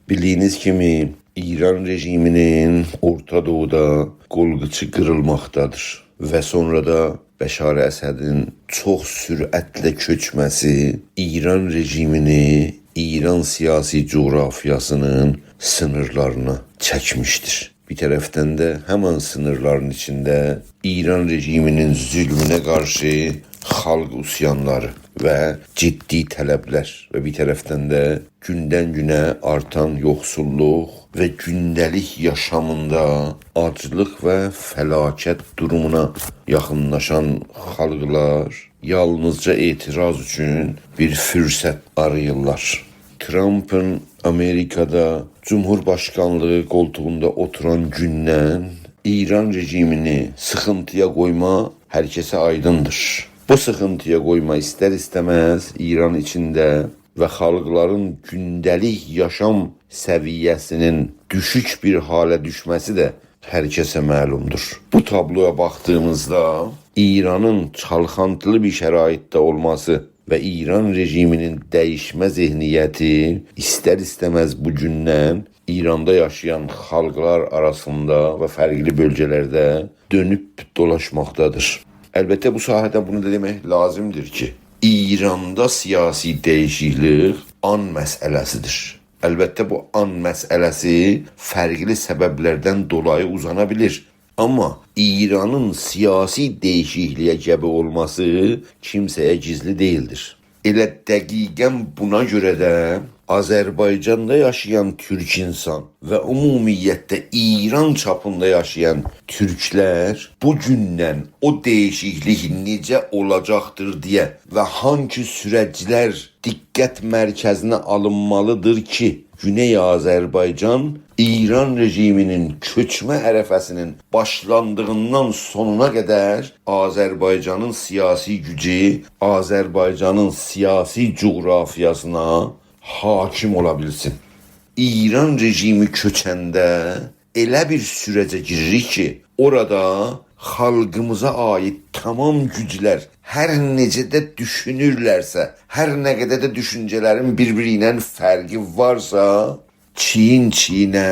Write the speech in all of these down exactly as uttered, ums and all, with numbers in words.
بیلدیگینیز کیمی، ایران رژیمینین اورتا دوغودا قول-قیچی قیریلماقدادیر و سونرا دا بشار اسدین چوخ سرعتله چؤکمه‌سی ایران رژیمینی ایران سیاسی جغرافیاسینین سینیرلارینا چکمیشدیر. بیر طرفدن ده همان سینیرلارین ایچینده ایران رژیمینین ظلمونه قارشی خالق عصیانلاری و جدی طلبلر و بیر طرفدن ده گوندن-گونه آرتان یوخسوللوق و گونده‌لیک یاشامیندا آجلیق و فلاکت دورومونا یاخینلاشان خالقلار یالنیزجا اعتراض اوچون بیر فرصت آراییرلار. ترامپین آمریکادا جمهورباشقانلیغی قولتوغوندا اوتوران گوندن ایران رژیمینی سیخینتی‌یا قویما هر کسه آیدیندیر. بو سیخینتی‌یا قویما ایستر-ایسته‌مز ایران ایچینده و خالقلارین گونده‌لیک یاشام سویه‌سینین دوشوک بیر حاله دوشمه‌سی ده هر کسه معلومدور. بو تابلویا باخدیغیمیزدا ایرانین چالخانتیلی بیر شرایطده اولماسی و ایران رژیمینین دییشمه ذهنیتی ایستر-ایسته‌مز بو گوندن ایراندا یاشایان خالقلار آراسیندا و فرقلی بؤلگه‌لرده دؤنوب دولاشماقدادیر. البته، بو ساحه‌ده بونو دا دئمک لازیمدیر کی، ایراندا سیاسی دییشیکلیک آن مسئله‌سیدیر. البته، بو آن مسئله‌سی فرقلی سببلردن دولایی اوزانا بیلیر. آمما ایرانین سیاسی دییشیکلیگه گبه اولماسی کیمسه‌یه گیزلی دئییلدیر. ائله دقیقاً بونا گؤره ده آذربایجاندا یاشایان تورک اینسان و عمومیتله ایران چاپیندا یاشایان تورکلر بو گوندن او دییشیکلیک نئجه اولاجاقدیر دئیه و هانگی سورجلر دقت مرکزینه آلینمالیدیر کی، گونئی آذربایجان ایران رژیمینین چؤکمه عرفه‌سینین باشلاندیغیندان سونونا قدر آذربایجانین سیاسی گوجو آذربایجانین سیاسی جغرافیاسینا حاکم اولا بیلسین. ایران رژیمی چؤکنده ائله بیر سورجه گیریریک کی، اورادا خالقیمیزا عایید تمام گوجلر هر نئجه ده دوشونورلرسه، هر نه قدر ده دوشونجه‌لرین بیر-بیری ایله فرقی وارسا، چیگین-چیگینه،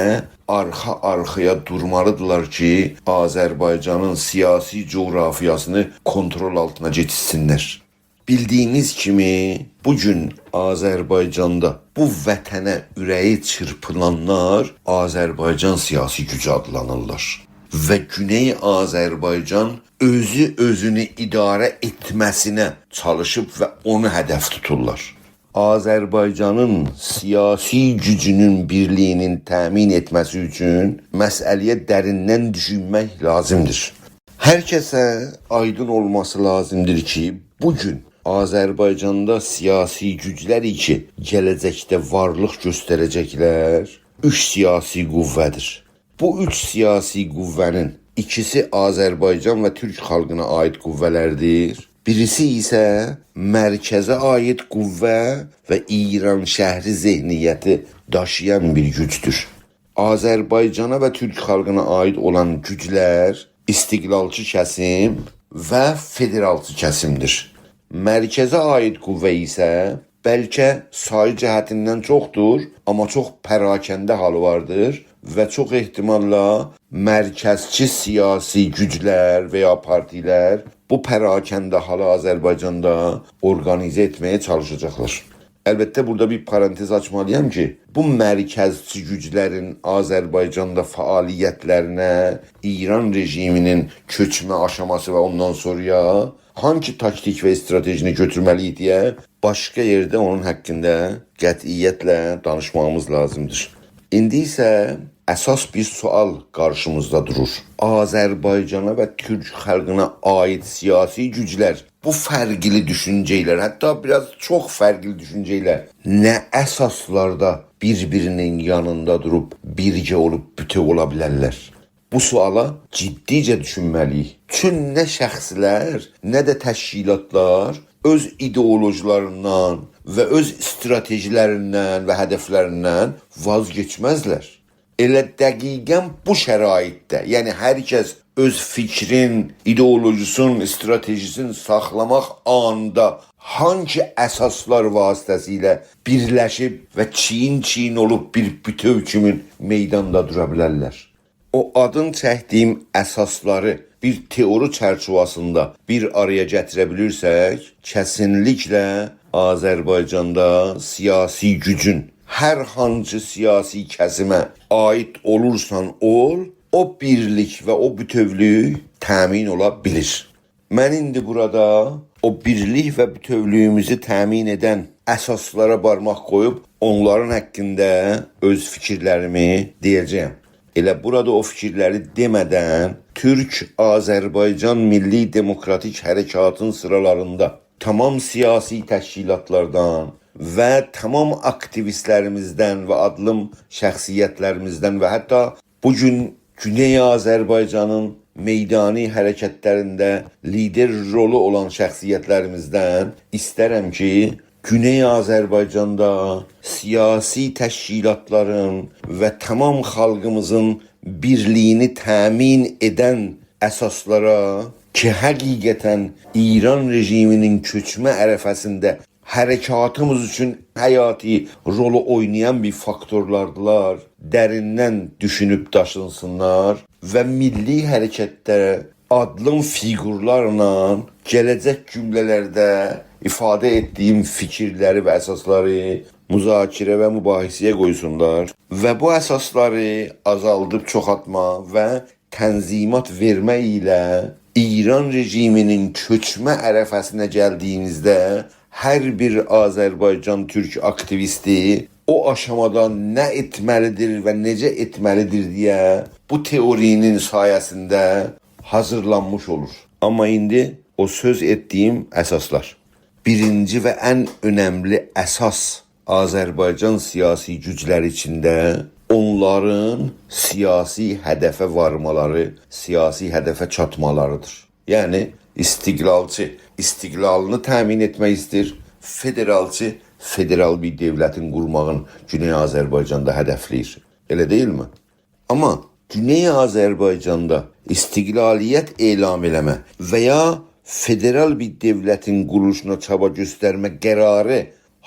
آرخا-آرخایا دورمالیدیرلار کی، آذربایجانین سیاسی جغرافیاسینی کنترل آلتینا گتیرسینلر. بیلدیگینیز کیمی، بو گون آذربایجاندا بو وطنه اوره‌یی چیرپیلانلار آذربایجان سیاسی گوجو آدلانیرلار. و گونئی آذربایجان اؤزو اؤزونو اداره ائتمه‌سینه چالیشیب و اونو هدف توتورلار. آذربایجانین سیاسی گوجونون بیرلیگینین تأمین ائتمه‌سی اوچون مسئله‌یه دریندن دوشونمک لازیمدیر. هر کسه آیدین اولماسی لازیمدیر کی، بو گون آذربایجاندا سیاسی گوجلر کی، گله‌جکده وارلیق گؤستره‌جکلر، اوچ سیاسی قوه‌دیر. بو اوچ سیاسی قوه‌نین ایکیسی آذربایجان و تورک خالقینا عایید قوه‌لردیر. بیریسی ایسه مرکزه عایید قوه و ایرانشهری ذهنیتی داشییان بیر گوجدور. آذربایجانا و تورک خالقینا عایید اولان گوجلر استقلالچی کسیم و فدرالچی کسیمدیر. مرکزه عایید قوه ایسه بلکه سایی جهتیندن چوخدور، آمما چوخ پراکنده حالی واردیر و چوخ احتماللا مرکزچی سیاسی گوجلر و یا پارتیلر بو پراکنده حالی آذربایجاندا اورقانیزه ائتمه‌یه چالیشاجاقلار. البته، بورادا بیر پارانتز آچمالییام کی، بو مرکزچی گوجلرین آذربایجاندا فعالیتلرینه ایران رژیمینین چؤکمه آشاماسی و اوندان سونرایا هانگی تاکتیک و استراتژینی گؤتورمه‌لی‌ییک دئیه باشقا یئرده اونون حاقیندا قطعیتله دانیشماغیمیز لازیمدیر. ایندی ایسه اساس بیر سؤال قارشیمیزدا دورور. آذربایجانا و تورک خالقینا عایید سیاسی گوجلر بو فرقلی دوشونجه ایله، حتی بیر آز چوخ فرقلی دوشونجه ایله نه اساسلاردا بیر-بیرینین یانیندا دوروب بیرگه اولوب بوتؤو اولا بیلرلر؟ بو سؤالا جدیجه دوشونمه‌لیییک. چون نه شخصلر، نه ده تشکیلاتلار اؤز ایدئولوژیلاریندان و اؤز استراتژیلریندن و هدفلریندن واز گئچمزلر. ائله دقیقاً بو شرایطده، یعنی هر کس اؤز فیکرین، ایدئولوژیسین، استراتژیسین ساخلاماق آنیندا هانگی اساسلار واسطه‌سیله بیرلشیب و چیگین-چیگین اولوب بیر بوتؤو کیمی میداندا دورا بیلرلر؟ او آدین چکدیگیم اساسلاری بیر تئوری چرچیوه‌سینده بیر آرایا گتیره بیلیرسک، کسینلیکله آذربایجاندا سیاسی گوجون، هر هانسی سیاسی کسیمه عایید اولورسان اول، او بیرلیک و او بوتؤولوک تأمین اولا بیلیر. من ایندی بورادا او بیرلیک و بوتؤولویوموزو تأمین ائدن اساسلارا بارماق قویوب، اونلارین حاقیندا اؤز فیکیرلریمی دئیه‌جه‌یم. ائله بورادا او فیکیرلری دئمه‌دن، تورک-آذربایجان میللی دموکراتیک حرکاتین سیرالاریندا تامام سیاسی تشکیلاتلاردان و تامام آکتیویستلریمیزدن و آدلیم شخصیتلریمیزدن و حتی بو گون گونئی آذربایجانین میدانی حرکتلرینده لیدر رولو اولان شخصیتلریمیزدن ایسترم کی، گونئی آذربایجاندا سیاسی تشکیلاتلارین و تامام خالقیمیزین بیرلیگینی تأمین ائدن اساسلارا کی، حقیقتاً ایران رژیمینین چؤکمه عرفه‌سینده حرکاتیمیز اوچون حیاتی رولو اوینایان بیر فاکتورلاردیلار، دریندن دوشونوب داشینسینلار و میللی حرکتده آدلیم فیگورلارلا گله‌جک جومله‌لرده ایفاده ائتدیگیم فیکیرلری و اساسلاری مذاکره و مباحثه‌یه قویسونلار و بو اساسلاری آزالدیب چوخالتما و تنظیمات وئرمک ایله ایران رژیمینین چؤکمه عرفه‌سینه گلدیگیمیزده هر بیر آذربایجان تورک آکتیویستی او آشامادا نه ائتمه‌لیدیر و نئجه ائتمه‌لیدیر دئیه بو تئوری‌نین سایه‌سینده حاضیرلانمیش اولور. آمما ایندی او سؤز ائتدیگیم اساسلار. بیرینجی و ان اؤنملی اساس آذربایجان سیاسی گوجلری ایچینده اونلارین سیاسی هدفه وارمالاری، سیاسی هدفه چاتمالاریدیر. یعنی، استقلالچی استقلالینی تأمین ائتمک ایسته‌ییر، فدرالچی فدرال بیر دؤولتین قورماغین گونئی آذربایجاندا هدفله‌ییر. ائله دئییلمی؟ آمما گونئی آذربایجاندا استقلالیت اعلام ائله‌مه و یا فدرال بیر دؤولتین قورولوشونا چابا گؤسترمه قراری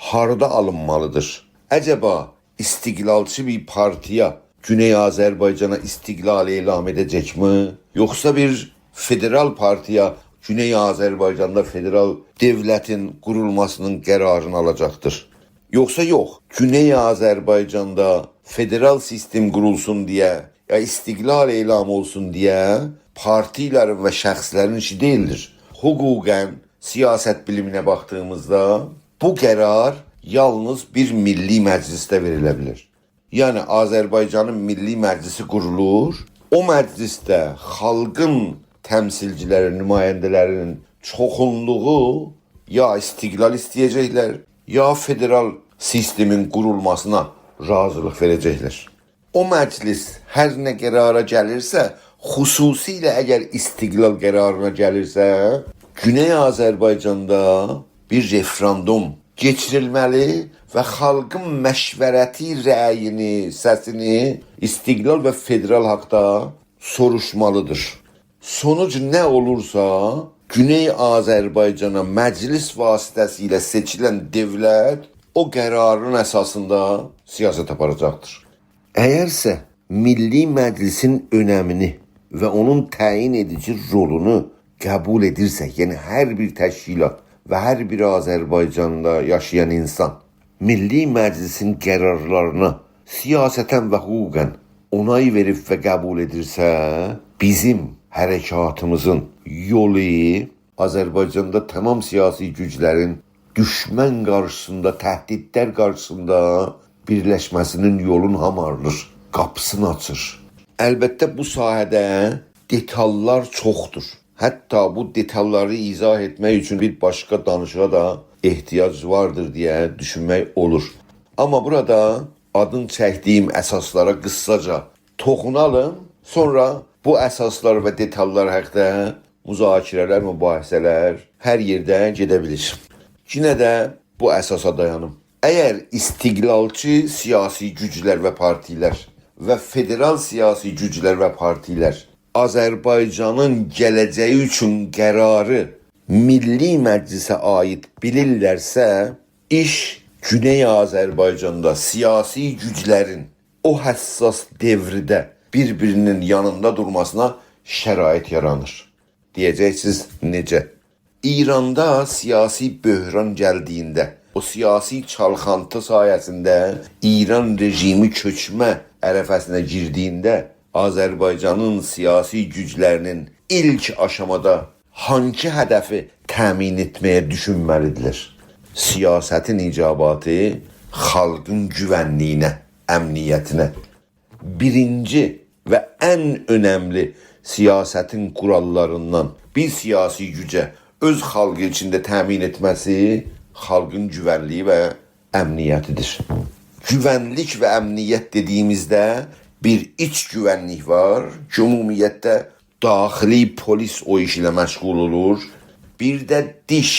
هاردا آلینمالیدیر؟ عجبا استقلالچی بیر پارتیا گونئی آذربایجانا استقلال اعلام ائده‌جکمی؟ یوخسا بیر فدرال پارتیا گونئی آذربایجاندا فدرال دؤولتین قورولماسینین قرارینی آلاجاقدیر؟ یوخسا یوخ، گونئی آذربایجاندا فدرال سیستم قورولسون دئیه، یا استقلال اعلام اولسون دئیه پارتیلرین و شخصلرین ایشی دئییلدیر. حقوقاً، سیاست بیلیمینه باخدیغیمیزدا بو قرار یالنیز بیر میللی مجلیسده وئریله بیلیر. یعنی، آذربایجانین میللی مجلیسی قورولور، او مجلیسده خالقین تمثیلچیلری، نماینده‌لرینین چوخونلوغو یا استقلال ایسته‌یه‌جکلر، یا فدرال سیستمین قورولماسینا راضیلیق وئره‌جکلر. او مجلیس هر نه قرارا گلیرسه، خصوصیله اگر استقلال قرارینا گلیرسه، گونئی آذربایجاندا بیر رفراندوم کئچیریلمه‌لی و خالقین مشورتی رأیینی، سسینی استقلال و فدرال حاقدا سوروشمالیدیر. سونوج نه اولورسا، گونئی آذربایجانا مجلیس واسطه‌سیله سئچیلن دؤولت او قرارین اساسیندا سیاست آپاراجاقدیر. اگرسه میللی مجلیسین اؤنمینی و اونون تعیین ائدیجی رولونو قبول ائدیرسک، یعنی هر بیر تشکیلات و هر بیر آذربایجاندا یاشایان اینسان میللی مجلیسین قرارلارینا سیاستاً و حقوقاً اونای وئریب و قبول ائدیرسه، بیزیم حرکاتیمیزین یولو آذربایجاندا تامام سیاسی گوجلرین دوشمن قارشیسیندا، تهدیدلر قارشیسیندا بیرلشمه‌سینین یولون هامارلیر، قاپیسینی آچیر. البته، بو ساحه‌ده دئتاللار چوخدور. حتی بو دئتاللاری ایضاح ائتمک اوچون بیر باشقا دانیشیغا دا احتیاج واردیر دئیه دوشونمک اولور. آمما بورادا آدین چکدیگیم اساسلارا قیساجا توخونالیم، سونرا بو اساسلار و دئتاللار حاقدا مذاکره‌لر، مباحثه‌لر هر یئرده گئده بیلیر. یئنه ده بو اساسا دایانیم. اگر استقلالچی سیاسی گوجلر و پارتیلر و فدرال سیاسی گوجلر و پارتیلر آذربایجانین گله‌جگی اوچون قراری میللی مجلسه عایید بیلیرلرسه، ایش گونئی آذربایجاندا سیاسی گوجلرین او حساس دؤورده بیر-بیرینین یانیندا دورماسینا شرایط یارانیر. دئیه‌جکسینیز، نئجه؟ ایراندا سیاسی بحران گلدیگینده، او سیاسی چالخانتی سایه‌سینده ایران رژیمی چؤکمه عرفه‌سینه گیردیگینده، آذربایجانین سیاسی گوجلرینین ایلک آشامادا هانسی هدفی تأمین ائتمه‌یه دوشونمه‌لیدیرلر؟ سیاستین ایجاباتی خالقین گوونلیگینه، امنیتینه. بیرینجی و ان اؤنملی سیاستین قوراللاریندان بیر سیاسی گوجه اؤز خالقی ایچینده تأمین ائتمه‌سی خالقین گوونلیگی و امنیتیدیر. گوونلیک و امنیت دئدیگیمیزده بیر ایچ گوونلیک وار کی، عمومیتده داخلی پلیس او ایش ایله مشغول اولور. بیر ده دیش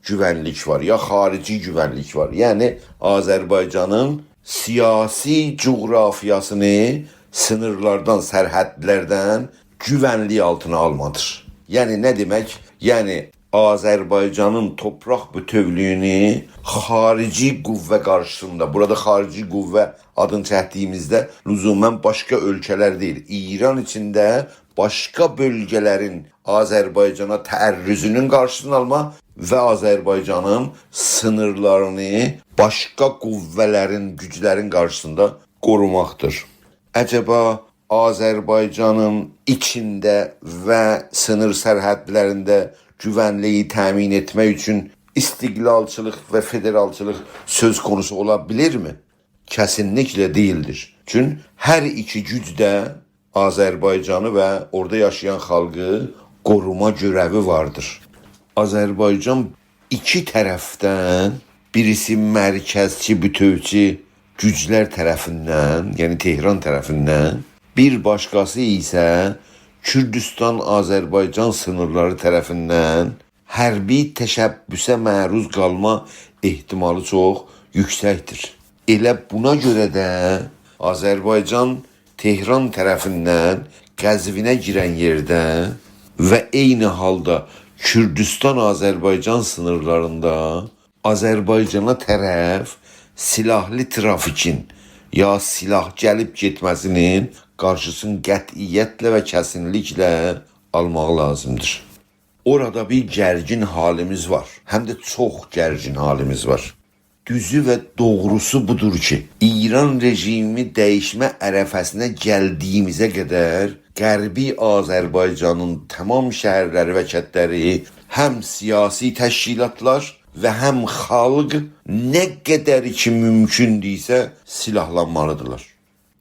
گوونلیک وار، یا خارجی گوونلیک وار. یعنی آذربایجانین سیاسی جغرافیاسینی سینیرلاردان، سرحدلردن گوونلیک آلتینا آلمادیر. یعنی نه دئمک؟ یعنی آذربایجانین تورپاق بوتؤولویونو خارجی قوه قارشیسیندا، بورادا خارجی قوه آدینی چکدیگیمیزده لزوماً باشقا اؤلکه‌لر دئییل، ایران ایچینده باشقا بؤلگه‌لرین آذربایجانا تعرضونون قارشیسینی آلما و آذربایجانین سینیرلارینی باشقا قوه‌لرین، گوجلرین قارشیسیندا قوروماقدیر. عجبا آذربایجانین ایچینده و سینیر سرحدلرینده گوونلیگی تأمین ائتمک اوچون استقلالچیلیق و فدرالچیلیق سؤز قونوسو اولا بیلیرمی؟ کسینلیکله دئییلدیر. چون هر ایکی گوج ده آذربایجانی و اورادا یاشایان خالقی قوروما گؤره‌وی واردیر. آذربایجان ایکی طرفدن، بیریسی مرکزچی، بوتؤوچو گوجلر طرفیندن، یعنی تهران طرفیندن، بیر باشقاسی ایسه کوردوستان-آذربایجان سینیرلاری طرفیندن حربی تشبثه معروض قالما احتمالی چوخ یوکسکدیر. ائله بونا گؤره ده آذربایجان تهران طرفیندن قزوینه گیرن یئرده و عینی حالدا کوردوستان-آذربایجان سینیرلاریندا آذربایجانا طرف سلاحلی ترافیکین یا سلاح گلیب گئتمه‌سینین قارشیسینی قطعیتله و کسینلیکله آلماق لازیمدیر. اورادا بیر گرگین حالیمیز وار. هم ده چوخ گرگین حالیمیز وار. دوزو و دوغروسو بودور کی، ایران رژیمی دییشمه عرفه‌سینه گلدیگیمیزه قدر غربی آذربایجانین تمام شهرلری و کندلری هم سیاسی تشکیلاتلار و هم خالق نه قدر کی مومکوندورسه سلاحلانمالیدیرلار.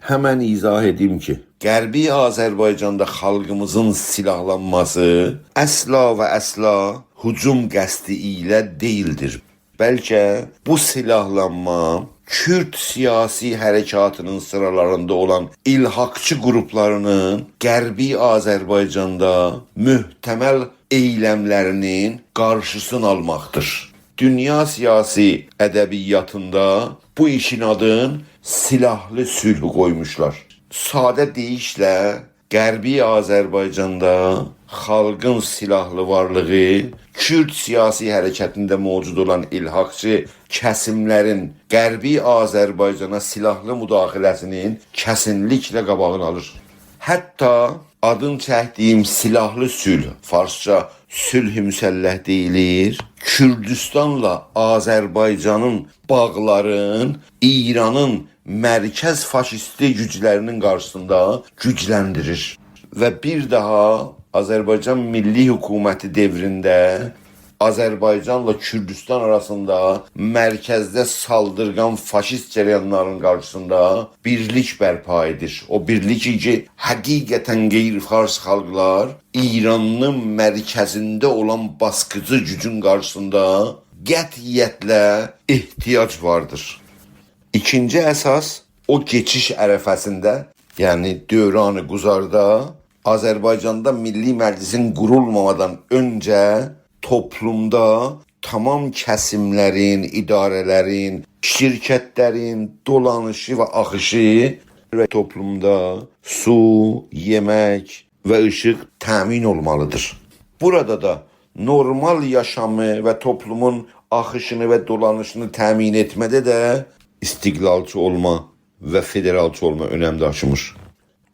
همن ایضاح ائدیم کی، غربی آذربایجاندا خالقیمیزین سلاحلانماسی اصلا و اصلا هجوم قصدی ایله دئییلدیر. بلکه بو سلاحلانما کورد سیاسی حرکاتینین سیرالاریندا اولان الحاقچی قروپلارینین غربی آذربایجاندا محتمل ائیلملرینین قارشیسینی آلماقدیر. دونیا سیاسی ادبیاتیندا بو ایشین آدین سلاحلی صلح قویموشلار. ساده دئییشله، غربی آذربایجاندا خالقین سلاحلی وارلیغی کورد سیاسی حرکتینده موجود اولان الحاقچی کسیملرین غربی آذربایجانا سلاحلی مداخله‌سینین کسینلیکله قاباغینی آلیر. حتی آدین چکدیگیم سلاحلی صلح، فارسجا صلح مسلح دئییلیر، کوردوستانلا آذربایجانین باغلارین ایرانین مرکز فاشیستی گوجلرینین قارشیسیندا گوجلندیریر. و بیر داها آذربایجان میللی حکومتی دؤورونده آذربایجانلا کوردوستان آراسیندا مرکزده سالدیرغان فاشیست جریانلارین قارشیسیندا بیرلیک برپا ائدیر. او بیرلیک کی، حقیقتاً غیرفارس خالقلار ایرانین مرکزینده اولان باسقیجی گوجون قارشیسیندا قطعیتله احتیاج واردیر. ایکینجی اساس، او کئچیش عرفه‌سینده، یعنی دوران گذاردا، آذربایجاندا میللی مجلسین قورولمامادان اؤنجه توپلومدا تمام کسیملرین، اداره‌لرین، شرکتلرین دولانیشی و آخیشی و توپلومدا سو، یئمک و ایشیق تأمین اولمالیدیر. بورادا دا نورمال یاشامی و توپلومون آخیشینی و دولانیشینی تأمین ائتمه‌ده ده استقلالچی اولما و فدرالچی اولما اؤنم داشیمیر.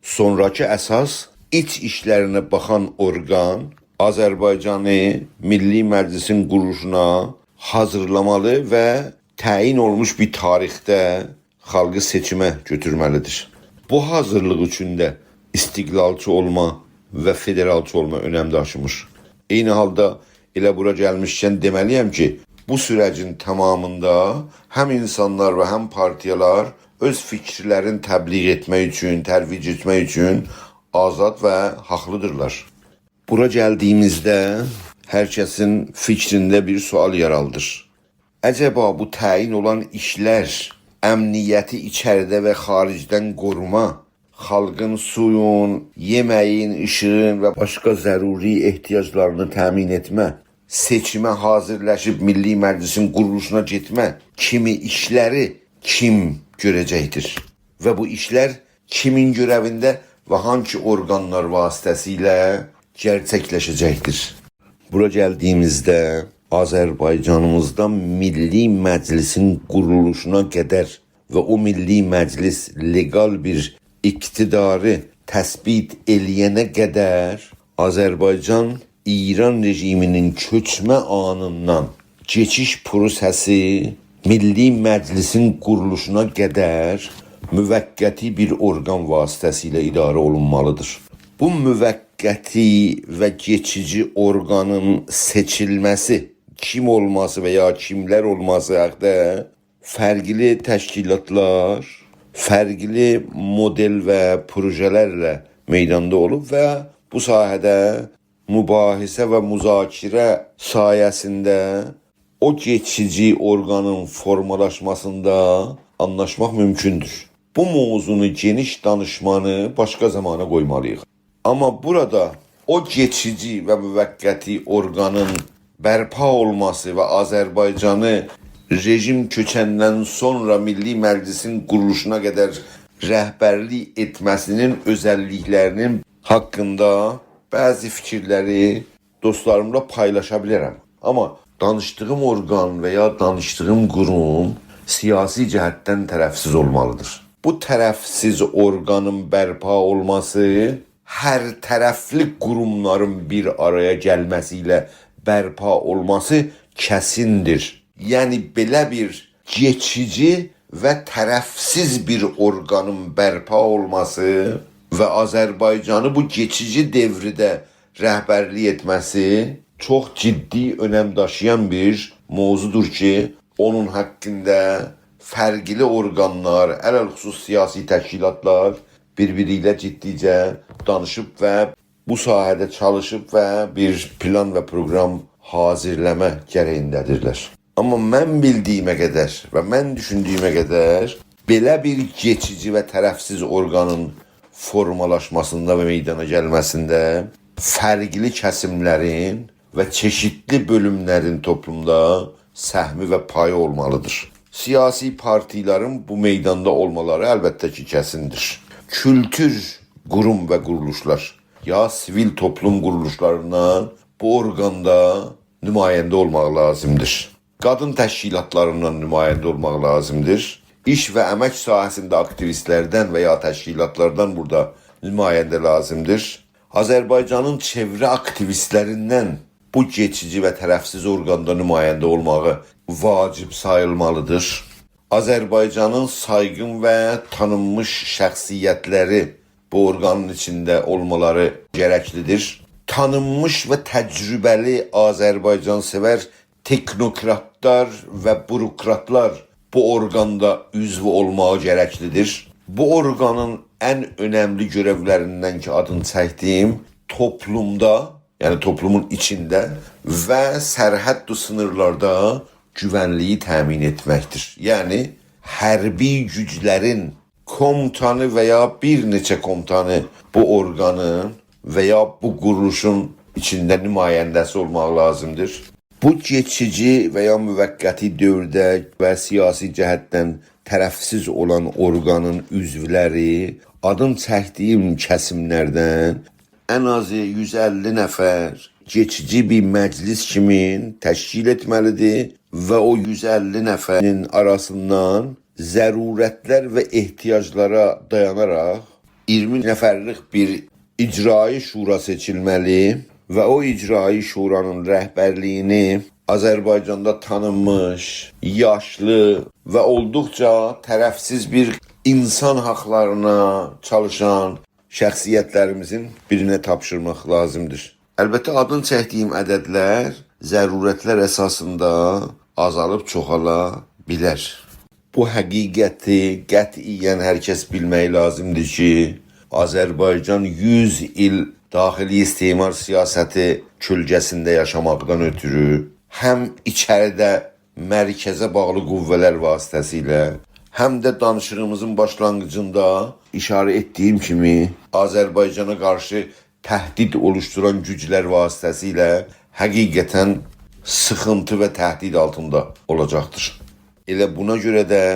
سونراکی اساس ایچ ایشلرینه باخان اورقان آذربایجانی میللی مجلیسین قورولوشونا حاضیرلامالی و تعیین اولموش بیر تاریخده خالقی سئچیمه گؤتورمه‌لیدیر. بو حاضیرلیق اوچون ده استقلالچی اولما و فدرالچی اولما اؤنم داشیمیر. عینی حالدا ائله بورا گلمیشکن دئمه‌لی‌یم کی، بو سوره‌جین تامامیندا هم اینسانلار و هم پارتیالار اؤز فیکیرلرینی تبلیغ ائتمک اوچون، ترویج ائتمک اوچون آزاد و حاقلیدیرلار. بورا گلدیییمیزده هر کسین فیکرینده بیر سؤال یارانیر. عجبا بو تعیین اولان ایشلر، امنیتی ایچریده و خاریجدن قوروما، خالقین سویون، یئمه‌یین، ایشیغین و باشقا ضروری احتیاجلارینی تأمین ائتمه، سئچیمه حاضیرلاشیب میللی مجلیسین قورولوشونا گئتمه کیمی ایشلری کیم گؤره‌جکدیر؟ و بو ایشلر کیمین گؤره‌وینده و هانسی اورقانلار واسطه‌سیله گئرچکلشه‌جکدیر؟ بورا گلدیییمیزده آذربایجانیمیزدا میللی مجلیسین قورولوشونا قدر و او میللی مجلیس لئقال بیر اقتداری تثبیت ائله‌ینه قدر آذربایجان ایران رژیمینین چؤکمه آنیندان کئچیش پروسه‌سی میللی مجلیسین قورولوشونا قدر موقتی بیر اورقان واسطه‌سیله اداره اولونمالیدیر. بو موقتی و کئچیجی اورقانین سئچیلمه‌سی، کیم اولماسی و یا کیملر اولماسی حاقدا فرقلی تشکیلاتلار، فرقلی مدل و پروژه‌لرله میداندا اولوب و بو ساحه‌ده مباحثه و مذاکره سایه‌سینده او کئچیجی اورقانین فورمالاشماسیندا آنلاشماق مومکوندور. بو موضوعنو گئنیش دانیشمانی باشقا زامانا قویمالیییق. آمما بورادا او کئچیجی و موقتی اورقانین برپا اولماسی و آذربایجانی رژیم چؤکندن سونرا میللی مجلیسین قورولوشونا قدر رهبرلیک ائتمه‌سینین اؤزللیکلرینین حاقیندا بعضی فیکیرلری دوستلاریملا پایلاشا بیلرم. آمما دانیشدیغیم اورقان و یا دانیشدیغیم قوروم سیاسی جهتدن طرفسیز اولمالیدیر. بو طرفسیز اورقانین برپا اولماسی، هر طرفلی قوروملارین بیر آرایا گلمه‌سی ایله برپا اولماسی کسیندیر. یعنی، بئله بیر کئچیجی و طرفسیز بیر اورقانین برپا اولماسی و آذربایجانی بو کئچیجی دؤورده رهبرلیک ائتمه‌سی چوخ جدی اؤنم داشییان بیر موضوعدور کی، اونون حاقیندا فرقلی اورقانلار، علی‌الخصوص سیاسی تشکیلاتلار بیر-بیری ایله جدیجه دانیشیب و بو ساحه‌ده چالیشیب و بیر پلان و پروقرام حاضیرلاماق گره‌یینده‌دیرلر. آمما من بیلدیییمه قدر و من دوشوندویومه قدر، بئله بیر کئچیجی و طرفسیز اورقانین فورمالاشماسیندا و میدانا گلمه‌سینده فرقلی کسیملرین و چئشیتلی بؤلوملرین توپلومدا سهمی و پایی اولمالیدیر. سیاسی پارتیلارین بو میداندا اولمالاری البته کی، کسیندیر. کولتور قوروم و قورولوشلار، یا سیویل توپلوم قورولوشلاریندان بو اورقاندا نماینده اولماق لازیمدیر. قادین تشکیلاتلاریندان نماینده اولماق لازیمدیر. ایش و امک ساحه‌سینده آکتیویستلردن و یا تشکیلاتلاردان بورادا نماینده لازیمدیر. آذربایجانین چئوره آکتیویستلریندن بو کئچیجی و طرفسیز اورقاندا نماینده اولماغی واجب ساییلمالیدیر. آذربایجانین سایغین و تانینمیش شخصیتلری بو اورقانین ایچینده اولمالاری گرکلیدیر. تانینمیش و تجربه‌لی آذربایجان‌سئور تکنوکراتلار و بوروکراتلار بو اورقاندا عضو اولماغی گرکلیدیر. بو اورقانین ان اؤنملی گؤرئولریندن کی، آدینی چکدیییم، توپلومدا، یعنی توپلومون ایچینده و سرحد و سینیرلاردا گوونلیگی تأمین ائتمکدیر. یعنی، حربی گوجلرین کوموتانی و یا بیر نئچه کوموتانی بو اورقانین و یا بو قورولوشون ایچینده نماینده‌سی اولماق لازیمدیر. بو کئچیجی و یا موقتی دؤورده و سیاسی جهتدن طرفسیز اولان اورقانین عضولری آدین چکدیییم کسیملردن ان آزی یوز اللی نفر کئچیجی بیر مجلس کیمی تشکیل ائتمه‌لیدیر و او یوز اللی نفرین آراسیندان ضرورتلر و احتیاجلارا دایاناراق اییرمی نفرلیک بیر اجرایی شورا سئچیلمه‌لی و او اجرایی شورانین رهبرلیگینی آذربایجاندا تانینمیش، یاشلی و اولدوقجا طرفسیز بیر اینسان حاقلارینا چالیشان شخصیتلریمیزین بیرینه تاپشیرماق لازیمدیر. البته، آدین چکدیگیم عددلر ضرورتلر اساسیندا آزالیب چوخالا بیلر. بو حقیقتی قطعیاً هر کس بیلمه‌یی لازیمدیر کی، آذربایجان یوز ایل داخلی استعمار سیاستی کؤلگه‌سینده یاشاماقدان اؤتورو هم ایچریده مرکزه باغلی قوه‌لر واسطه‌سیله، هم ده دانیشیغیمیزین باشلانغیجیندا ایشاره ائتدیگیم کیمی آذربایجانا قارشی تهدید اولوشدوران گوجلر واسطه‌سیله حقیقتاً سیخینتی و تهدید آلتیندا اولاجاقدیر. ائله بونا گؤره ده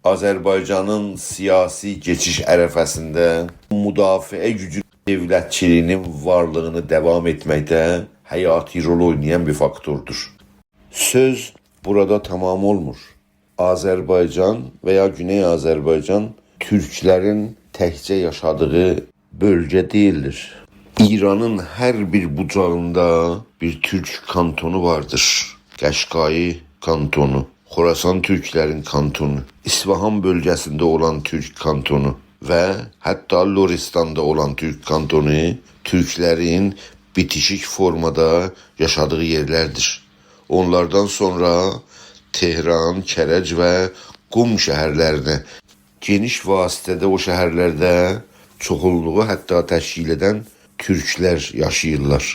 آذربایجانین سیاسی کئچیش عرفه‌سینده مدافعه گوجو دؤولتچیلیگینین وارلیغینی داوام ائتمکده حیاتی رول اوینایان بیر فاکتوردور. سؤز بورادا تمام اولمور. آذربایجان و یا گونئی آذربایجان تورکلرین تکجه یاشادیغی بؤلگه دئییلدیر. ایرانین هر بیر بوجاغیندا بیر تورک کانتونو واردیر. قشقایی کانتونو، خراسان تورکلرین کانتونو، اصفهان بؤلگه‌سینده اولان تورک کانتونو و حتی لرستاندا اولان تورک کانتونو تورکلرین بیتیشیک فورمادا یاشادیغی یئرلردیر. اونلاردان سونرا تهران، کرج و قم شهرلرینه، گئنیش واسطه‌ده او شهرلرده چوخونلوغو حتی تشکیل ائدن تورکلر یاشاییرلار.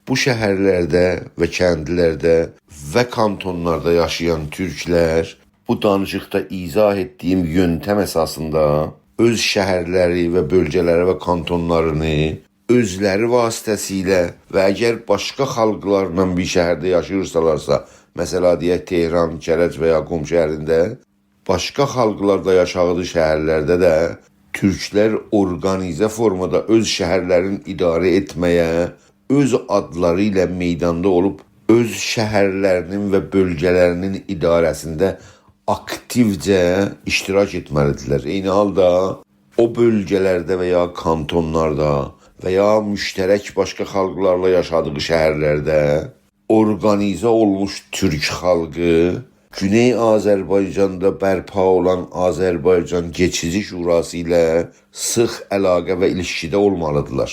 بو شهرلرده و کندلرده و کانتونلاردا یاشایان تورکلر بو دانیشیقدا ایضاح ائتدیگیم یؤنتم اساسیندا اؤز شهرلری و بؤلگه‌لری و کانتونلارینی اؤزلری واسطه‌سیله و اگر باشقا خالقلارلا بیر شهرده یاشاییرسالارسا، مثلا، دئیک، تهران، کرج و یا قم شهرینده، باشقا خالقلار دا یاشادیغی شهرلرده ده تورکلر اورقانیزه فورمادا اؤز شهرلرینی اداره ائتمه‌یه، اؤز آدلاری ایله میداندا اولوب، اؤز شهرلرینین و بؤلگه‌لرینین اداره‌سینده آکتیوجه اشتراک ائتمه‌لیدیرلر. عینی حالدا او بؤلگه‌لرده و یا کانتونلاردا و یا مشترک باشقا خالقلارلا یاشادیغی شهرلرده اورقانیزه اولموش تورک خالقی گونئی آذربایجاندا برپا اولان آذربایجان کئچیجی شوراسی ایله سیخ علاقه و ایلیشکیده اولمالیدیرلار.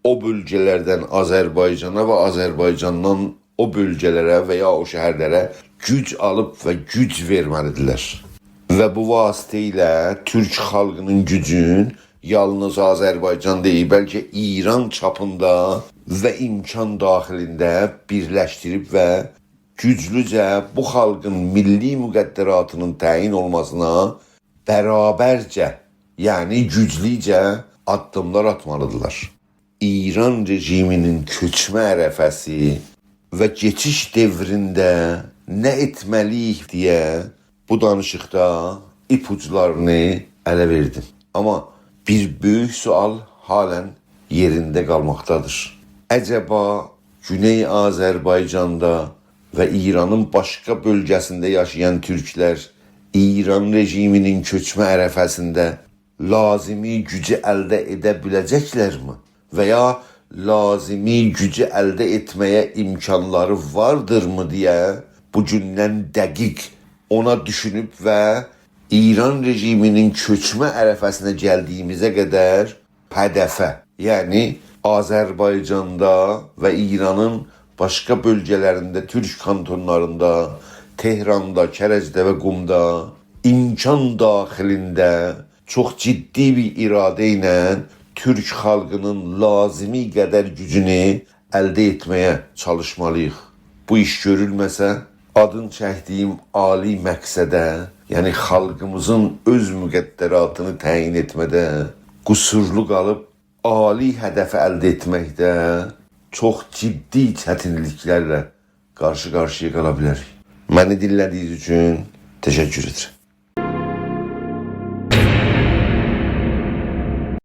او بؤلگه‌لردن آذربایجانا و آذربایجاندان او بؤلگه‌لره و یا او شهرلره گوج آلیب و گوج وئرمه‌لیدیرلر. و بو واسطه ایله تورک خالقینین گوجون یالنیز آذربایجان دئییل، بلکه ایران چاپیندا و امکان داخلینده بیرلشدیریب و گوجلوجه بو خالقین میللی مقدراتینین تعیین اولماسینا برابرجه، یعنی گوجلوجه آددیملار آتمالیدیرلار. ایران رژیمینین کؤچمه عرفه‌سی و کئچیش دؤورونده نه ائتمه‌لی‌ییک دئیه بو دانیشیقدا ایپ‌اوجلارینی اله وئردیم. آمما بیر بؤیوک سؤال حالن یئرینده قالماقدادیر. عجبا گونئی آذربایجاندا و ایرانین باشقا بؤلگه‌سینده یاشایان تورکلر ایران رژیمینین کؤچمه عرفه‌سینده لازیمی گوجو الده ائده بیله‌جکلرمی؟ و یا لازیمی گوجو الده ائتمه‌یه امکانلاری واردیرمی دئیه بو گوندن دقیق اونا دوشونوب و ایران رژیمینین کؤچمه عرفه‌سینه گلدیگیمیزه قدر هدفه، یعنی آذربایجاندا و ایرانین باشقا بؤلگه‌لرینده، تورک کانتونلاریندا، تهراندا، کرجده و قمدا امکان داخلینده چوخ جدی بیر اراده ایله تورک خالقینین لازیمی قدر گوجونو الده ائتمه‌یه چالیشمالی‌ییق. بو ایش گؤرولمه‌سه، آدین چکدیگیم عالی مقصده، یعنی خالقیمیزین اؤز مقدراتینی تعیین ائتمه‌ده، قصورلو قالیب عالی هدفی الده ائتمکده چوخ جدی چتینلیکلرله قارشی-قارشییا قالا بیلریک. منی دینله‌دیگینیز اوچون تشکر ائدیرم.